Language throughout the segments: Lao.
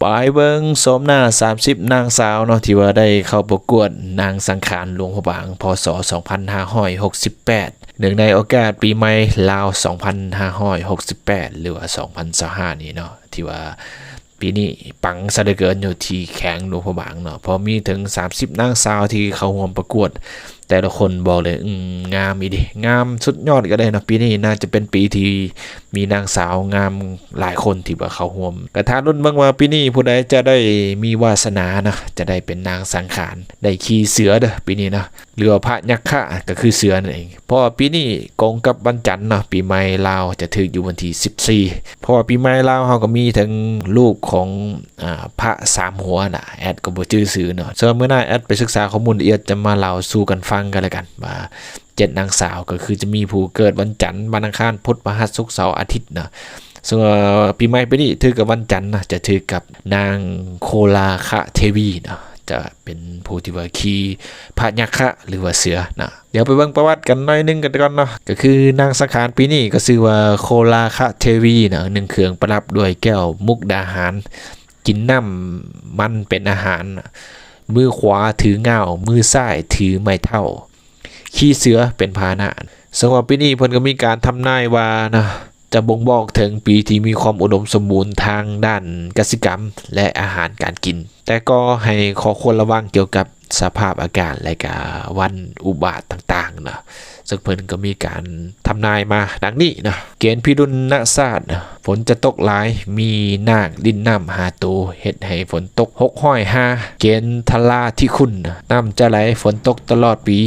ໄປເບິ່ງໂສມໜ້າສາມສິບນາງສາວເນາະ ທີ່ວ່າໄດ້ເຂົ້າປະກວດນາງສັງຂານຫຼວງພະບາງ ພ.ສ. ສອງພັນຫ້າຮ້ອຍຫົກສິບແປດ ເນື່ອງໃນໂອກາດປີໃໝ່ລາວສອງພັນຫ້າຮ້ອຍຫົກສິບແປດ ຫຼືວ່າສອງພັນຊາວຫ້ານີ້ເນາະ ທີ່ວ່າປີນີ້ປັງຊະເຫຼືອເກີນຢູ່ທີ່ແຂວງຫຼວງພະບາງເນາະ ເພາະມີເຖິງສາມສິບນາງສາວທີ່ເຂົ້າຮ່ວມປະກວດ ແຕ່ລະຄົນບອກເລີຍ ອືມ ງາມອີ່ຫຼີ ງາມສຸດຍອດກໍໄດ້ເນາະ. ປີນີ້ໜ້າຈະເປັນປີທີ່ມີນາງສາວງາມຫຼາຍຄົນທີ່ວ່າເຂົ້າຮ່ວມ ກະຖ້າລຸ້ນເບິ່ງວ່າປີນີ້ຜູ້ໃດຈະໄດ້ມີວາສະໜາເນາະ ຈະໄດ້ເປັນນາງສັງຂານ ໄດ້ຂີ່ເສືອເດີ້ປີນີ້ເນາະ ຫຼືວ່າພະຍັກຂະ ກໍຄືເສືອນັ້ນເອງ. ເພາະວ່າປີນີ້ກົງກັບວັນຈັນເນາະ ປີໃໝ່ລາວຈະຖືກຢູ່ວັນທີສິບສີ່ ເພາະວ່າປີໃໝ່ລາວເຮົາກໍມີເຖິງຮູບຂອງ ອາ ພະສາມຫົວນະ ແອດກໍບໍ່ຈື່ຊື່ເນາະ. ສ່ວນມື້ໜ້າແອດໄປສຶກສາຂໍ້ມູນລະອຽດ ຈະມາເລົ່າສູ່ກັນຟັງກັນແລ້ວກັນ ວ່າເຈັດນາງສາວ ກໍຄືຈະມີຜູ້ເກີດວັນຈັນ, ວັນອັງຄານ, ພຸດ, ພະຫັດ, ສຸກ, ເສົາ, ອາທິດເນາະ. ເຊິ່ງວ່າປີໃໝ່ປີນີ້ຖືກກັບວັນຈັນນະ ຈະຖືກກັບນາງໂຄລາຄະເທວີເນາະ ຈະເປັນຜູ້ທີ່ວ່າຂີ່ພະຍັກຂະ ຫຼືວ່າເສືອນະ. ດຽວໄປເບິ່ງປະຫວັດກັນໜ້ອຍໜຶ່ງກັນກ່ອນເນາະ ກໍຄືນາງສັງຂານປີນີ້ກໍຊື່ວ່າໂຄລາຄະເທວີນະ ໜຶ່ງເຄື່ອງປະດັບດ້ວຍແກ້ວມຸກດາຫານ, ກິນນ້ຳມັນເປັນອາຫານ, ມືຂວາຖືງ່າວ, ມືຊ້າຍຖືໄມ້ເທົ້າ, ຂີ່ເສືອເປັນພາຫະນະ. ເຊິ່ງວ່າປີນີ້ເພິ່ນກໍມີການທຳນາຍວ່ານະ ຈະບົ່ງບອກເຖິງປີທີ່ມີຄວາມອຸດົມສົມບູນທາງດ້ານກະສິກຳ ແລະ ອາຫານການກິນ, ແຕ່ກໍໃຫ້ຂໍ້ຄວນລະວັງກ່ຽວກັບສະພາບອາກາດ ແລະ ກະວັນອຸບາດຕ່າງໆນະ. ເຊິ່ງເພິ່ນກໍມີການທຳນາຍມາດັ່ງນີ້ນະ ເກນພິລຸນນະສາດ ຝົນຈະຕົກຫຼາຍ, ມີນາກຫຼິ້ນນ້ຳຫ້າໂຕ ເຮັດໃຫ້ຝົນຕົກຫົກຮ້ອຍຫ້າ. ເກນທະລາທິຄຸນ ນ້ຳຈະໄຫຼ, ຝົນຕົກຕະຫຼອດປີ,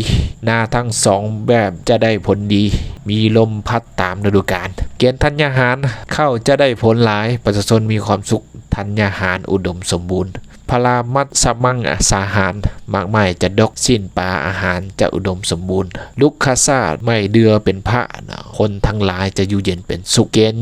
ນາທັງສອງແບບຈະໄດ້ຜົນດີ, ມີລົມພັດຕາມລະດູການ. ເກນທັນຍາຫານ ເຂົ້າຈະໄດ້ຜົນຫຼາຍ, ປະຊາຊົນມີຄວາມສຸກ, ທັນຍາຫານອຸດົມສົມບູນ. ພະລາມັດສະມັງສາຫານ ໝາກໄມ້ຈະດົກ, ຊີ້ນປາອາຫານຈະອຸດົມສົມບູນ. ລຸກຄະສາດ ໄມ້ເດືອເປັນພະນະ, ຄົນທັງຫຼາຍຈະຢູ່ເຢັນເປັນສຸກ. ເກນ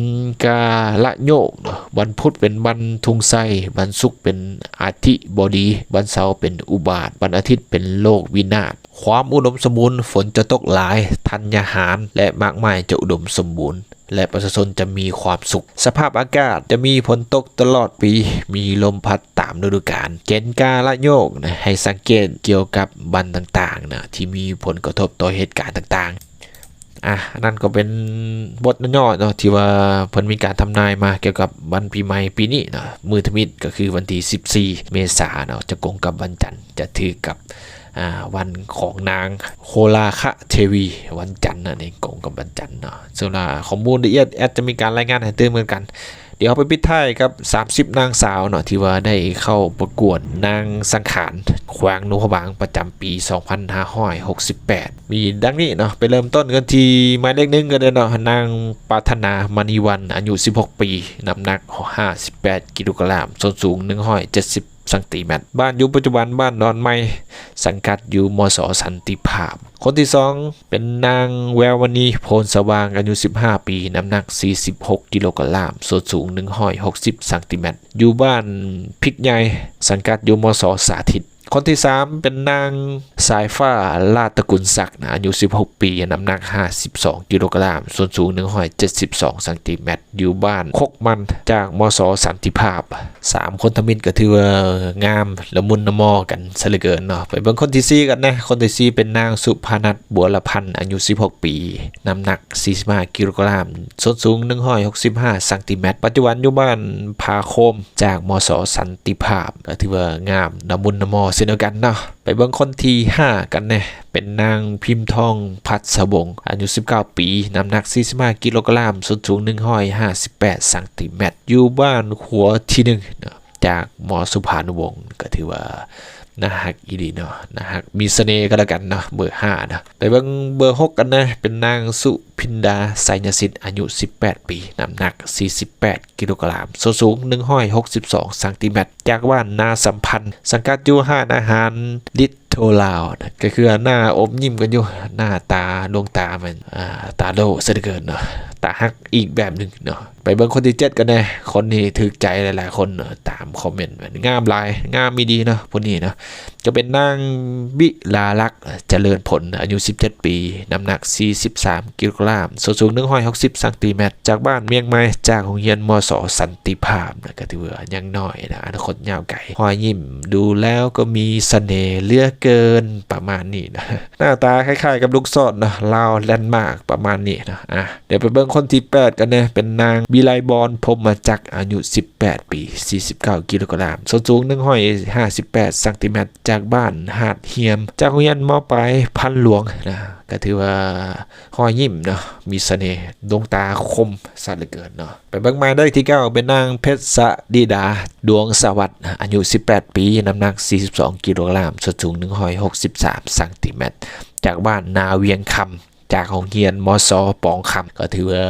ກາລະໂຍກ ວັນພຸດເປັນວັນທຸງໄຊ, ວັນສຸກເປັນອາທິບໍດີ, ວັນເສົາເປັນອຸບາດ, ວັນອາທິດເປັນໂລກວິນາດ. ຄວາມອຸດົມສົມບູນ, ຝົນຈະຕົກຫຼາຍ, ທັນຍາຫານ ແລະ ໝາກໄມ້ຈະອຸດົມສົມບູນ ແລະ ປະຊາຊົນຈະມີຄວາມສຸກ. ສະພາບອາກາດຈະມີຝົນຕົກຕະຫຼອດປີ, ມີລົມພັດຕາມລະດູການ. ເກນກາລະໂຍກນະ ໃຫ້ສັງເກດກ່ຽວກັບວັນຕ່າງໆນະ ທີ່ມີຜົນກະທົບຕໍ່ເຫດການຕ່າງໆ. ອາ ອັນນັ້ນກໍເປັນບົດຫຍໍ້ໆເນາະ ທີ່ວ່າເພິ່ນມີການທຳນາຍມາກ່ຽວກັບວັນປີໃໝ່ປີນີ້ເນາະ. ມື້ທຳອິດກໍຄືວັນທີສິບສີ່ເມສາເນາະ ຈະກົງກັບວັນຈັນ ຈະຖືກກັບ ອາ ວັນຂອງນາງໂຄລາຄະເທວີ ວັນຈັນນັ້ນເອງ ກົງກັບວັນຈັນເນາະ. ສ່ວນວ່າຂໍ້ມູນລະອຽດ ແອດຈະມີການລາຍງານໃຫ້ຕື່ມເໝືອນກັນ. ດຽວເຮົາໄປປິດທ້າຍກັບສາມສິບນາງສາວເນາະ ທີ່ວ່າໄດ້ເຂົ້າປະກວດນາງສັງຂານແຂວງຫຼວງພະບາງ ປະຈຳປີສອງພັນຫ້າຮ້ອຍຫົກສິບແປດ ມີດັ່ງນີ້ເນາະ. ໄປເລີ່ມຕົ້ນກັນທີ່ໝາຍເລກໜຶ່ງກັນເລີຍເນາະ ນາງປາຖະໜາ ມະນີວັນ ອາຍຸສິບຫົກປີ ນ້ຳໜັກຫ້າສິບແປດກິໂລກຣາມ ສ່ວນສູງໜຶ່ງຮ້ອຍເຈັດສິບ ຊັງຕີແມັດ. ບ້ານຢູ່ປັດຈຸບັນ ບ້ານດອນໃໝ່ ສັງກັດຢູ່ ມສ ສັນຕິພາບ. ຄົນທີສອງ ເປັນນາງແວວມະນີ ໂພນສະຫວ່າງ ອາຍຸສິບຫ້າປີ ນ້ຳໜັກສີ່ສິບຫົກກິໂລກຣາມ ສ່ວນສູງໜຶ່ງຮ້ອຍຫົກສິບຊັງຕີແມັດ ຢູ່ບ້ານພິກໃຫຍ່ ສັງກັດຢູ່ ມສ ສາທິດ. ຄົນທີສາມ ເປັນນາງສາຍຟ້າ ລາດຕະກຸນສັກ ອາຍຸສິບຫົກປີ ນ້ຳໜັກຫ້າສິບສອງກິໂລກຣາມ ສ່ວນສູງໜຶ່ງຮ້ອຍເຈັດສິບສອງຊັງຕີແມັດ ຢູ່ບ້ານຄົກມັນ ຈາກ ມສ ສັນຕິພາບ. ສາມຄົນທຳອິດກໍຖືວ່າງາມລະມຸນລະມໍກັນຊະເຫຼືອເກີນເນາະ. ໄປເບິ່ງຄົນທີສີ່ກັນນະ. ຄົນທີສີ່ ເປັນນາງສຸພານັດ ບົວລະພັນ ອາຍຸສິບຫົກປີ ນ້ຳໜັກສີ່ສິບຫ້າກິໂລກຣາມ ສ່ວນສູງໜຶ່ງຮ້ອຍຫົກສິບຫ້າຊັງຕີແມັດ ປັດຈຸບັນຢູ່ບ້ານຜາໂຄມ ຈາກ ມສ ສັນຕິພາບ ກໍຖືວ່າງາມລະມຸນລະມໍເຊັ່ນດຽວກັນເນາະ. ໄປເບິ່ງຄົນທີຫ້າກັນແດ່ ເປັນນາງພິມທອງ ພັດສະວົງ ອາຍຸສິບເກົ້າປີ ນ້ຳໜັກສີ່ສິບຫ້າກິໂລກຣາມ ສ່ວນສູງໜຶ່ງຮ້ອຍຫ້າສິບແປດຊັງຕີແມັດ ຢູ່ບ້ານຂົວທີໜຶ່ງເນາະ ຈາກ ມ ສຸພານຸວົງ ກໍຖືວ່າໜ້າຮັກອີ່ຫຼີເນາະ ໜ້າຮັກ ມີສະເໜ່ກໍແລ້ວກັນເນາະ ເບີຫ້າເນາະ. ໄປເບິ່ງເບີຫົກກັນແດ່ ເປັນນາງສຸພິນດາ ໄຊຍະສິດ ອາຍຸສິບແປດປີ ນ້ຳໜັກສີ່ສິບແປດກິໂລກຣາມ ສ່ວນສູງໜຶ່ງຮ້ອຍຫົກສິບສອງຊັງຕີແມັດ ຈາກບ້ານນາສຳພັນ ສັງກັດຢູ່ຮ້ານອາຫານລິດໂທລາວນະ ກໍຄືໜ້າອົບຍິ້ມກັນຢູ່ ໜ້າຕາດວງຕາແມ່ນ ອາ ຕາໂຫຼຊະເຫຼືອເກີນເນາະ ຕາຮັກອີກແບບໜຶ່ງເນາະ. ໄປເບິ່ງຄົນທີເຈັດກັນແດ່. ຄົນນີ້ຖືກໃຈຫຼາຍໆຄົນເນາະ ຕາມຄອມເມັນ ງາມຫຼາຍ ງາມອີ່ຫຼີເນາະ ຜູ້ນີ້ເນາະ. ກໍເປັນນາງວິລາລັກ ຈະເລີນຜົນ ອາຍຸສິບເຈັດປີ ນ້ຳໜັກສີ່ສິບສາມກິໂລກຣາມ ສ່ວນສູງໜຶ່ງຮ້ອຍຫົກສິບຊັງຕີແມັດ ຈາກບ້ານມຽງໃໝ່ ຈາກໂຮງຮຽນ ມສ ສັນຕິພາບນະ ກໍຖືວ່າຍັງນ້ອຍນະ ອະນາຄົດຍາວໄກ. ຮອຍຍິ້ມດູແລ້ວກໍມີສະເໜ່ເຫຼືອເກີນ ປະມານນີ້ນະ. ໜ້າຕາຄ້າຍໆກັບລູກສອດເນາະ ລາວແລນມາກ ປະມານນີ້ເນາະ. ອ່ະ ດຽວໄປເບິ່ງຄົນທີແປດກັນແດ່ ເປັນນາງວິໄລບອນ ພົມມະຈັກ ອາຍຸສິບແປດປີ ສີ່ສິບເກົ້າກິໂລກຣາມ ສ່ວນສູງໜຶ່ງຮ້ອຍຫ້າສິບແປດຊັງຕີແມັດ ຈາກບ້ານຫາດຮຽມ ຈາກໂຮງຮຽນ ມ.ປາຍ ພັນຫຼວງນະ. ກໍຖືວ່າຮອຍຍິ້ມເນາະ ມີສະເໜ່ ດວງຕາຄົມຊັດເຫຼືອເກີນເນາະ. ໄປເບິ່ງໝາຍເລກທີເກົ້າ ເປັນນາງເພັດສະດີດາ ດວງສະຫວັດ ອາຍຸສິບແປດປີ ນ້ຳໜັກສີ່ສິບສອງກິໂລກຣາມ ສ່ວນສູງໜຶ່ງຮ້ອຍຫົກສິບສາມຊັງຕີແມັດ ຈາກບ້ານນາວຽງຄຳ ຈາກໂຮງຮຽນ ມສ ປອງຄຳ ກໍຖືວ່າ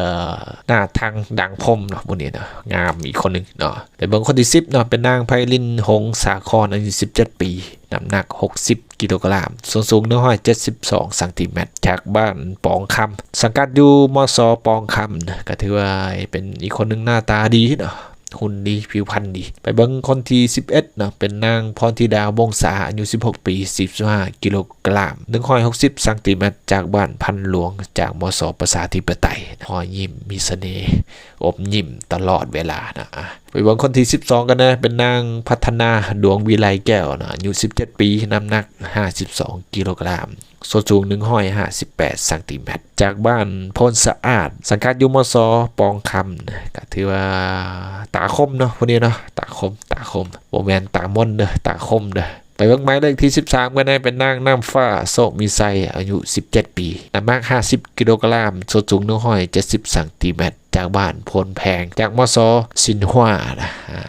ໜ້າທັງດັງຄົມເນາະ ຜູ້ນີ້ເນາະ ງາມອີກຄົນໜຶ່ງເນາະ. ໄປເບິ່ງຄົນທີສິບເນາະ ເປັນນາງໄພລິນ ຫົງສາຄອນ ອາຍຸສິບເຈັດປີ ນ້ຳໜັກຫົກສິບກິໂລກຣາມ ສ່ວນສູງໜຶ່ງຮ້ອຍເຈັດສິບສອງຊັງຕີແມັດ ຈາກບ້ານປອງຄຳ ສັງກັດຢູ່ ມສ ປອງຄຳນະ ກໍຖືວ່າເປັນອີກຄົນໜຶ່ງໜ້າຕາດີເນາະ ຫຸ່ນດີ ຜິວພັນດີ. ໄປເບິ່ງຄົນທີສິບເອັດເນາະ ເປັນນາງພອນທິດາ ວົງສາ ອາຍຸສິບຫົກປີ ສີ່ສິບຫ້າກິໂລກຣາມ ໜຶ່ງຮ້ອຍຫົກສິບຊັງຕີແມັດ ຈາກບ້ານພັນຫຼວງ ຈາກ ມສ ປະຊາທິປະໄຕ. ຮອຍຍິ້ມ ມີສະເໜ່ ອົບຍິ້ມຕະຫຼອດເວລານະ. ໄປເບິ່ງຄົນທີສິບສອງກັນແດ່ ເປັນນາງພັດທະນາ ດວງວິໄລແກ້ວນະ ອາຍຸສິບເຈັດປີ ນ້ຳໜັກຫ້າສິບສອງກິໂລກຣາມ ສ່ວນສູງໜຶ່ງຮ້ອຍຫ້າສິບແປດຊັງຕີແມັດ ຈາກບ້ານໂພນສະອາດ ສັງກັດຢູ່ ມສ ປອງຄຳນະ. ກໍຖືວ່າຕາຄົມເນາະ ຜູ້ນີ້ເນາະ ຕາຄົມ ຕາຄົມ ບໍ່ແມ່ນຕາມົນເດີ້ ຕາຄົມເດີ້. ໄປເບິ່ງໝາຍເລກທີສິບສາມກັນແດ່ ເປັນນາງນ້ຳຟ້າ ໂຊກມີໄຊ ອາຍຸສິບເຈັດປີ ນ້ຳໜັກຫ້າສິບກິໂລກຣາມ ສ່ວນສູງໜຶ່ງຮ້ອຍເຈັດສິບຊັງຕີແມັດ ຈາກບ້ານໂພນແພງ ຈາກ ມສ ຊິນຮວານະ. ອ່າ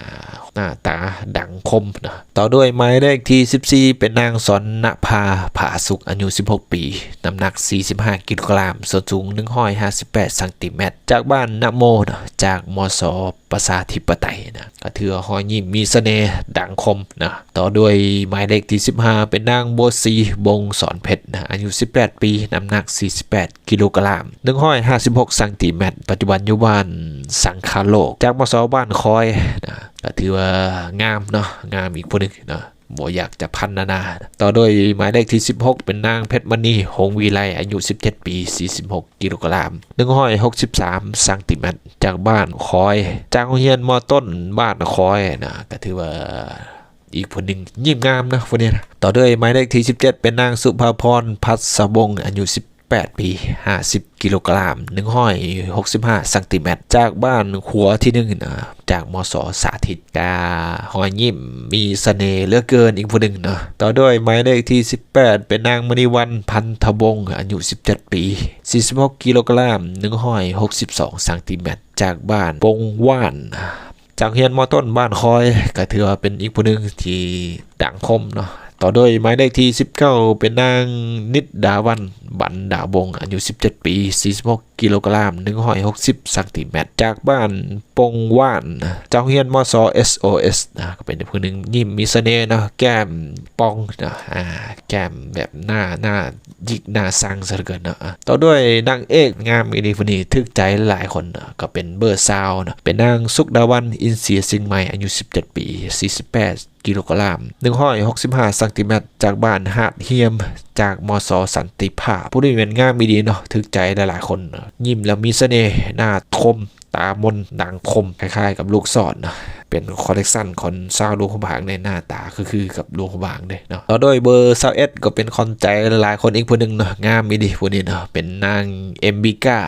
ໜ້າຕາດັງຄົມເນາະ. ຕໍ່ດ້ວຍໝາຍເລກທີສິບສີ່ ເປັນນາງສອນນະພາ ຜາສຸກ ອາຍຸສິບຫົກປີ ນ້ຳໜັກສີ່ສິບຫ້າກິໂລກຣາມ ສ່ວນສູງໜຶ່ງຮ້ອຍຫ້າສິບແປດຊັງຕີແມັດ ຈາກບ້ານນະໂມເນາະ ຈາກ ມສ ປະຊາທິປະໄຕນະ. ກໍຖືວ່າຮອຍຍິ້ມ ມີສະເໜ່ ດັງຄົມເນາະ. ຕໍ່ດ້ວຍໝາຍເລກທີສິບຫ້າ ເປັນນາງບົວສີ ບົງສອນເພັດນະ ອາຍຸສິບແປດປີ ນ້ຳໜັກສີ່ສິບແປດກິໂລກຣາມ ໜຶ່ງຮ້ອຍຫ້າສິບຫົກຊັງຕີແມັດ ປັດຈຸບັນຢູ່ບ້ານສັງຄະໂລກ ຈາກ ມສ ບ້ານຄອຍນະ. ກໍຖືວ່າງາມເນາະ ງາມອີກຜູ້ໜຶ່ງເນາະ ບໍ່ຢາກຈະພັນນານາ. ຕໍ່ດ້ວຍໝາຍເລກທີສິບຫົກ ເປັນນາງເພັດມະນີ ຫົງວິໄລ ອາຍຸສິບເຈັດປີ ສີ່ສິບຫົກກິໂລກຣາມ ໜຶ່ງຮ້ອຍຫົກສິບສາມຊັງຕີແມັດ ຈາກບ້ານຄອຍ ຈາກໂຮງຮຽນ ມ.ຕົ້ນ ບ້ານຄອຍນະ. ກໍຖືວ່າອີກຜູ້ໜຶ່ງຍິ້ມງາມເນາະ ຜູ້ນີ້ນະ. ຕໍ່ດ້ວຍໝາຍເລກທີສິບເຈັດ ເປັນນາງສຸພາພອນ ພັດສະວົງ ອາຍຸສິບ ແປດປີ ຫ້າສິບກິໂລກຣາມ ໜຶ່ງຮ້ອຍຫົກສິບຫ້າຊັງຕີແມັດ ຈາກບ້ານຂົວທີໜຶ່ງນະ ຈາກ ມສ ສາທິດ ກະຮອຍຍິ້ມມີສະເໜ່ເຫຼືອເກີນອີກຜູ້ໜຶ່ງເນາະ. ຕໍ່ດ້ວຍໝາຍເລກທີສິບແປດ ເປັນນາງມະນີວັນ ພັນທະວົງ ອາຍຸສິບເຈັດປີ ສີ່ສິບຫົກກິໂລກຣາມ ໜຶ່ງຮ້ອຍຫົກສິບສອງຊັງຕີແມັດ ຈາກບ້ານປົງຫວ້ານ ຈາກຮຽນ ມ.ຕົ້ນ ບ້ານຄອຍ ກໍຖືວ່າເປັນອີກຜູ້ໜຶ່ງທີ່ດັງຄົມເນາະ. ຕໍ່ດ້ວຍໝາຍເລກທີສິບເກົ້າ ເປັນນາງນິດດາວັນ ບັນດາວົງ ອາຍຸສິບເຈັດປີ ສີ່ສິບຫົກກິໂລກຣາມ ໜຶ່ງຮ້ອຍຫົກສິບຊັງຕີແມັດ ຈາກບ້ານປົງຫວ້ານ ຈາກຮຽນ ມສ ເອສໂອເອສນະ. ກໍເປັນຜູ້ໜຶ່ງຍິ້ມມີສະເໜ່ເນາະ ແກ້ມປ່ອງເນາະ ອ່າ ແກ້ມແບບໜ້າ ໜ້າ ຢິກໜ້າຊັງຊະເຫຼືອເກີນເນາະ. ຕໍ່ດ້ວຍນາງເອກງາມອີ່ຫຼີຜູ້ນີ້ ຖືກໃຈຫຼາຍຄົນເນາະ ກໍເປັນເບີຊາວເນາະ ເປັນນາງສຸກດາວັນ ອິນເສຍຊຽງໃໝ່ ອາຍຸສິບເຈັດປີ ສີ່ສິບແປດກິໂລກຣາມ ໜຶ່ງຮ້ອຍຫົກສິບຫ້າຊັງຕີແມັດ ຈາກບ້ານຫາດຮຽມ ຈາກ ມສ ສັນຕິພາບ. ຜູ້ນີ້ແມ່ນງາມອີ່ຫຼີເນາະ ຖືກໃຈຫຼາຍໆຄົນເນາະ ຍິ້ມແລ້ວມີສະເໜ່ ໜ້າຄົມ ຕາມົນ ດັງຄົມ ຄ້າຍໆກັບລູກສອດເນາະ. ເປັນຄອນເນັກຊັນຂອງຊາວຫຼວງພະບາງເດ້ ໜ້າຕາຄືໆກັບຫຼວງພະບາງເດ້ເນາະ. ຕໍ່ດ້ວຍເບີຊາວເອັດ ກໍເປັນຂວັນໃຈຫຼາຍໆຄົນອີກຜູ້ໜຶ່ງເນາະ ງາມອີ່ຫຼີຜູ້ນີ້ເນາະ ເປັນນາງເອັມບີກາ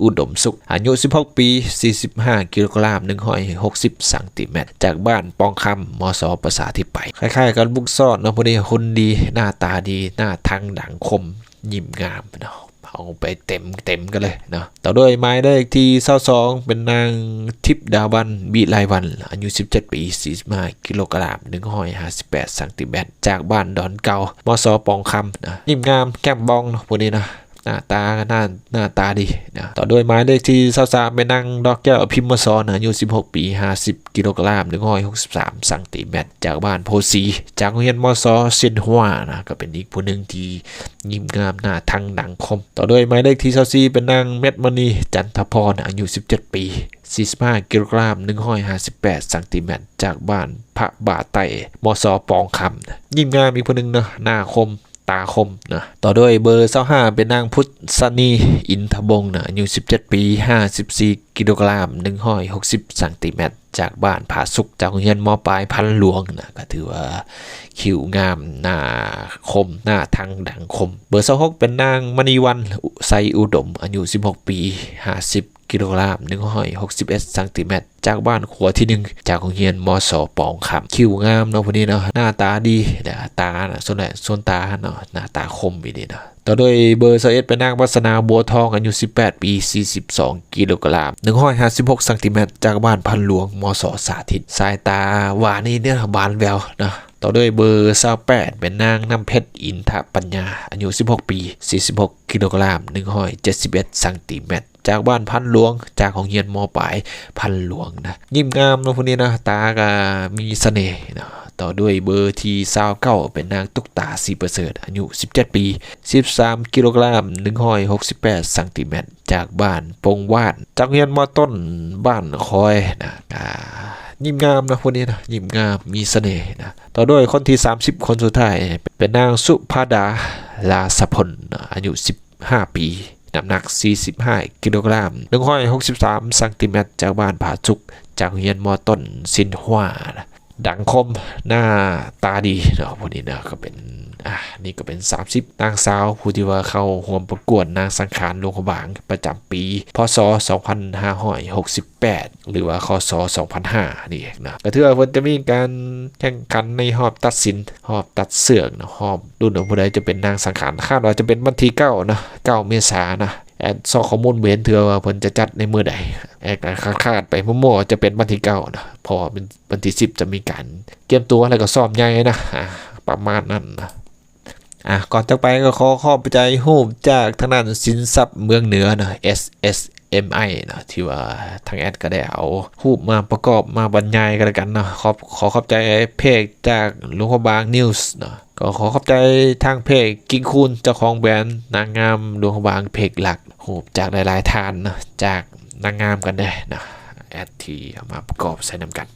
ອຸດົມສຸກ ອາຍຸສິບຫົກປີ ສີ່ສິບຫ້າກິໂລກຣາມ ໜຶ່ງຮ້ອຍຫົກສິບຊັງຕີແມັດ ຈາກບ້ານປ່ອງຄຳ ມສ ປະຊາທິປະໄຕ ຄ້າຍໆກັບລູກສອດເນາະ. ຜູ້ນີ້ຫຸ່ນດີ ໜ້າຕາດີ ໜ້າທັງ ດັງຄົມ ຍິ້ມງາມເນາະ. ເອົາໄປເຕັມ ເຕັມກັນເລີຍເນາະ. ຕໍ່ດ້ວຍໝາຍເລກທີຊາວສອງ ເປັນນາງທິບດາວັນ ວິໄລວັນ ອາຍຸສິບເຈັດປີ ສີ່ສິບຫ້າກິໂລກຣາມ ໜຶ່ງຮ້ອຍຫ້າສິບແປດຊັງຕີແມັດ ຈາກບ້ານດອນເກົ່າ ມສ ປ່ອງຄຳນະ. ຍິ້ມງາມ ແກ້ມປ່ອງເນາະ ຜູ້ນີ້ເນາະ. ໜ້າຕາໜ້າ ໜ້າຕາດີນະ. ຕໍ່ດ້ວຍໝາຍເລກທີຊາວສາມ ເປັນນາງ ດອກແກ້ວ ພິມມະສອນ ອາຍຸສິບຫົກປີ ຫ້າສິບກິໂລກຣາມ ໜຶ່ງຮ້ອຍຫົກສິບສາມຊັງຕີແມັດ ຈາກບ້ານໂພສີ ຈາກໂຮງຮຽນ ມສ ຊຽນຮົວນະ, ກໍເປັນອີກຜູ້ໜຶ່ງທີ່ຍິ້ມງາມ ໜ້າທັງດັງຄົມ. ຕໍ່ດ້ວຍໝາຍເລກທີຊາວສີ່ ເປັນນາງ ເມັດມະນີ ຈັນທະພອນ ອາຍຸສິບເຈັດປີ ສີ່ສິບຫ້າກິໂລກຣາມ ໜຶ່ງຮ້ອຍຫ້າສິບແປດຊັງຕີແມັດ ຈາກບ້ານພະບາໃຕ້ ມສ ປອງຄຳ ຍິ້ມງາມອີກຜູ້ໜຶ່ງເນາະ, ໜ້າຄົມ ຕາຄົມເນາະ. ຕໍ່ດ້ວຍເບີຊາວຫ້າ ເປັນນາງ ພຸດສະນີ ອິນທະວົງນະ, ອາຍຸສິບເຈັດປີ ຫ້າສິບສີ່ກິໂລກຣາມ ໜຶ່ງຮ້ອຍຫົກສິບຊັງຕີແມັດ ຈາກບ້ານຜາສຸກ ຈາກໂຮງຮຽນ ມ.ປາຍ ພັນຫຼວງນະ, ກໍຖືວ່າຄິ້ວງາມ ໜ້າຄົມ ໜ້າທັງດັງຄົມ. ເບີຊາວຫົກ ເປັນນາງ ມະນີວັນ ໄຊອຸດົມ ອາຍຸສິບຫົກປີ ຫ້າສິບກິໂລກຣາມ ໜຶ່ງຮ້ອຍຫົກສິບເອັດຊັງຕີແມັດ ຈາກບ້ານຂົວທີໜຶ່ງ ຈາກໂຮງຮຽນ ມສ ປອງຄຳ. ຄິ້ວງາມເນາະ ຜູ້ນີ້ເນາະ, ໜ້າຕາດີ ແລະ ຕານະ ສ່ວນໃຫຍ່ ສ່ວນຕາເນາະ ໜ້າຕາຄົມອີ່ຫຼີເນາະ. ຕໍ່ດ້ວຍເບີຊາວເອັດ ເປັນນາງ ວັດສະໜາ ບົວທອງ ອາຍຸສິບແປດປີ ສີ່ສິບສອງກິໂລກຣາມ ໜຶ່ງຮ້ອຍຫ້າສິບຫົກຊັງຕີແມັດ ຈາກບ້ານພັນຫຼວງ ມສ ສາທິດ. ສາຍຕາຫວານນີ້ເນາະ ບານແວວເນາະ. ຕໍ່ດ້ວຍເບີຊາວແປດ ເປັນນາງ ນ້ຳເພັດ ອິນທະປັນຍາ ອາຍຸສິບຫົກປີ ສີ່ສິບຫົກກິໂລກຣາມ ໜຶ່ງຮ້ອຍເຈັດສິບເອັດຊັງຕີແມັດ ຈາກບ້ານພັນຫຼວງ ຈາກໂຮງຮຽນ ມ.ປາຍ ພັນຫຼວງນະ, ຍິ້ມງາມເນາະ ຜູ້ນີ້ເນາະ, ຕາກໍມີສະເໜ່ເນາະ. ຕໍ່ດ້ວຍເບີທີຊາວເກົ້າ ເປັນນາງ ຕຸກຕາ ສີປະເສີດ ອາຍຸສິບເຈັດປີ ສິບສາມກິໂລກຣາມ ໜຶ່ງຮ້ອຍຫົກສິບແປດຊັງຕີແມັດ ຈາກບ້ານປົງຫວານ ຈາກໂຮງຮຽນ ມ.ຕົ້ນ ບ້ານຄອຍນະ, ກໍຍິ້ມງາມເນາະ ຜູ້ນີ້ເນາະ, ຍິ້ມງາມ ມີສະເໜ່ນະ. ຕໍ່ດ້ວຍຄົນທີສາມສິບ ຄົນສຸດທ້າຍ ເປັນນາງ ສຸພາດາ ລາສະພົນນະ, ອາຍຸສິບ ຫ້າປີ ນ້ຳໜັກສີ່ສິບຫ້າກິໂລກຣາມ ໜຶ່ງຮ້ອຍຫົກສິບສາມຊັງຕີແມັດ ຈາກບ້ານຜາສຸກ ຈາກໂຮງຮຽນ ມ.ຕົ້ນ ຊິນຮວາ ດັງຄົມ ໜ້າຕາດີເນາະ ຜູ້ນີ້ເນາະ. ກໍເປັນ ອ່າ ນີ້ກໍເປັນສາມສິບນາງສາວ ຜູ້ທີ່ວ່າເຂົ້າຮ່ວມປະກວດນາງສັງຂານຫຼວງພະບາງ ປະຈຳປີ ພ.ສ. ສອງພັນຫ້າຮ້ອຍຫົກສິບແປດ ຫຼືວ່າ ຄ.ສ. ສອງພັນຫ້ານີ້ເນາະ. ກໍຖືວ່າເພິ່ນຈະມີການແຂ່ງຂັນໃນຮອບຕັດສິນ ຮອບຕັດເຊືອກເນາະ, ຮອບລຸ້ນວ່າຜູ້ໃດຈະເປັນນາງສັງຂານ. ຄາດວ່າຈະເປັນວັນທີເກົ້າເນາະ, ເກົ້າເມສານະ. ແອດຊອກຂໍ້ມູນບໍ່ເຫັນເທື່ອວ່າເພິ່ນຈະຈັດໃນມື້ໃດ. ແອດກໍຄາດໄປມົ້ວໆ ຈະເປັນວັນທີເກົ້ານະ, ເພາະວ່າເປັນວັນທີສິບຈະມີການກຽມຕົວ ແລ້ວກໍຊ້ອມໃຫຍ່ນະ, ອ່າ ປະມານນັ້ນນະ. ອ່າ ກ່ອນຈາກໄປກໍຂໍຂອບໃຈຮູບຈາກທາງດ້ານສິນຊັບເມືອງເໜືອເນາະ ເອສເອສເອັມໄອ ເນາະ ທີ່ວ່າທາງແອດກໍໄດ້ເອົາຮູບມາປະກອບມາບັນຍາຍກັນແລ້ວກັນເນາະ. ຂອບ ຂໍຂອບໃຈເພຈຈາກຫຼວງພະບາງນິວສ໌ເນາະ, ກໍຂໍຂອບໃຈທາງເພຈກິ່ງຄູນ ເຈົ້າຂອງແບຣນນາງງາມຫຼວງພະບາງເພຈຫຼັກ, ຮູບຈາກຫຼາຍໆທ່ານເນາະ, ຈາກນາງງາມກັນເດ້ເນາະ, ແອດທີ່ເອົາມາປະກອບໃສ່ນຳກັນ.